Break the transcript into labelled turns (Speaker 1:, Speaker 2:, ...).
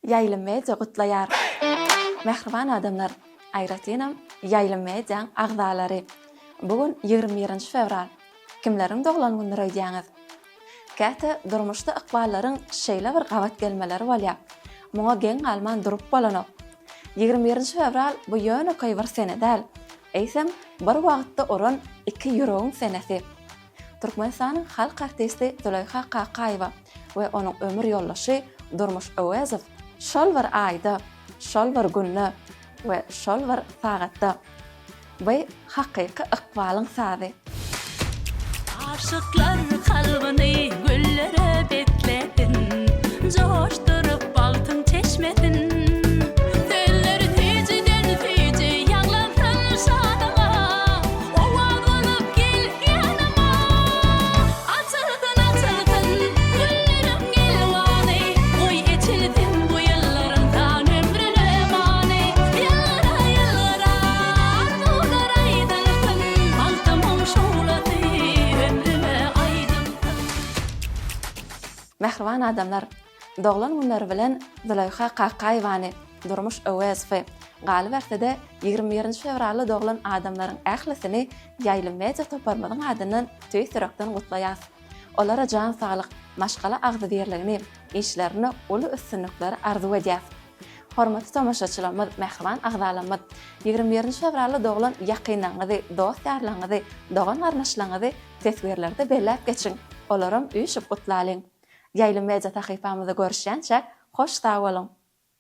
Speaker 1: Ýaýlym Media gutlaýar! Mähriban adamlar, aýratynam Ýaýlym Mediaň agzalary! Bu gün 21-nji fewral. Kimleriň doglan günüdir öýdýäňiz? Käte durmuşda ykballaryň şeýle bir gabat gelmeleri bolýar. Muňa geň galman durup bolanok. 21-nji fewral bu ýönekeý bir sene däl, eýsem bir wagtda uran iki ýüregiň senesi. Türkmenistanyň halk artisti Züleýha Kakaýewa we onuň ömür ýoldaşy Durmuş Öwezow şol bir aýda, şol bir günde we şol bir sagatda. Bu hakyky ykbalyň sazy.
Speaker 2: Aşyklar kalbyny güllere beslesin, Joşduryp bagtyň çeşmesin. Sözleri süýjüden süýji ýaňlansyn şadyňa, Owaz bolup gel ýanyma. Açylsyn, açylsyn gülleriň elwany, Goý eçilsin bu ýyllaryň san ömrüne many. Ýylgyra, ýylgyra, arzuwlar aýdylsyn, Bagtymyň şuglasy ömrüme aýdylsyn.
Speaker 1: Mähriban adamlar, doglan günleri bilen Züleýha Kakaýewany, Durmuş Öwezowy, galyberse-de, 21-nji fewralda doglan adamlaryň ählisini Ýaýlym media toparymyzyň adyndan tüýs ýürekden gutlaýas. Olara jan saglyk, maşgala agzybirligini, işlerinde uly üstünlikleri arzuw edýäs. Hormatly tomaşaçylarymyz, mähriban agzalarymyz, 21-nji fewralda doglan ýakynlaryňyzy, dost-ýarlaryňyzy, dogan-garyndaşlaryňyzy teswirlerde belläp geçiň, olaram üýşüp gutlalyň. Ýaýlym media sahypamyzda görüşýänçäk, hoş sag boluň!